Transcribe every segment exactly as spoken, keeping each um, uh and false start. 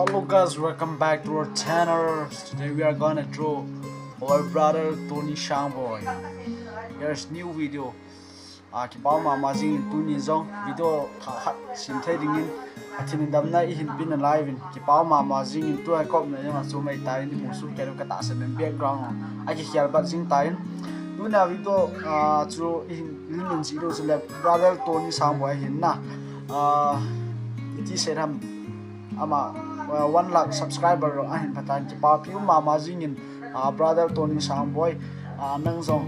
Hello guys, welcome back to our channel. Today we are gonna draw our brother Tony Shangboi. Here's new video. Ah, kipa mama jingin tuni jong video thah khat sem thei dingin, Pathen in damna eihin peh nalai uvin, kipa mama jingin tua hi kop na jong achu mai tai ni musu kelu ka tahsan in background a kikhel bat jing tai. Tuna video, ah, chu eihin lim in jih diu chu le brother Tony Shangboi ahin na. Ah, iti sei ham ama, ah, one lakh subscriber ahin phat tan kipapi um mama jingin, ah, brother Tony Shangboi, ah, nang jong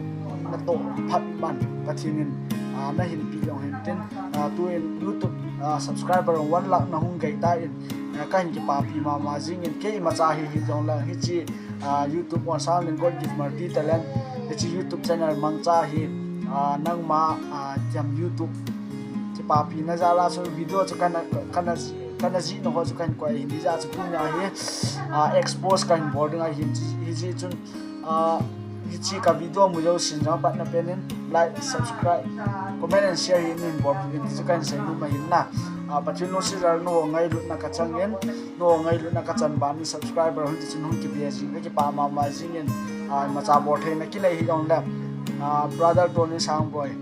natoh phat man Pathen in, ah, nahin peh jong hintin, ah, tuin YouTube, ah, subscriber one lakh nahung gei tan, ah, kahin kipapi mama jingin kei imacha hi hih jongleng hiche, ah, YouTube on sang len God give multi talent hiche YouTube channel mangcha hi, ah, nangma, ah, jam YouTube kipapi na jal a chu video chu kana, kana, kana jih na ho chu kahin koi ahin, hijeh a chu tuna hi, ah, expose kahin bol ding ahin, hijeh chun, ah, hiche ka video mu jousen jong apatna pen in like, subscribe, comment and share hi neihin bolpeh uvin ti chu kahin seinom ahin na. Ah, Pathen lungset jal a nangho ngailutna kachangin, nangho ngailutna kachan ban in subscriber hung ti chun hung kipe jing, kakipa mama jingin, ah, imacha bol theina kinei hih jongle, ah, brother Tony Shangboi,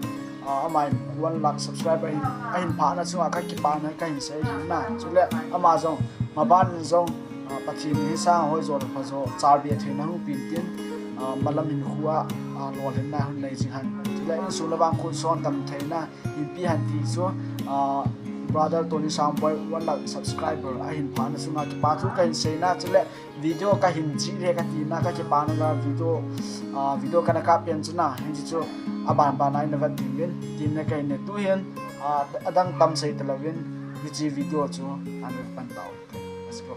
ah, amahin one lakh subscriber ahin, ahin phahna chunga kakipana kahin sei ahin na. Chule ama jong maban in jong, ah, Pathen in hisang hoi jo le pha jo chalbe theina hung peh in tin, ah, malam hinkho a, ah, lolhinna hung nei jing hen. Chule insung le vang khut son tam theina hinpeh hen ti chu, ah, brother Tony Shangboi one lakh subscriber ahin phahna chunga kipa thu kahin seina, chule video kahin jih le kati na kakipana la video, ah, video kana kap pen chu na, hiche chu aban ban a ina vet ding uvin tin na kahin ne tuhin, ah, adang tam sei talouvin hiche video chu ana pan tau. Let's go.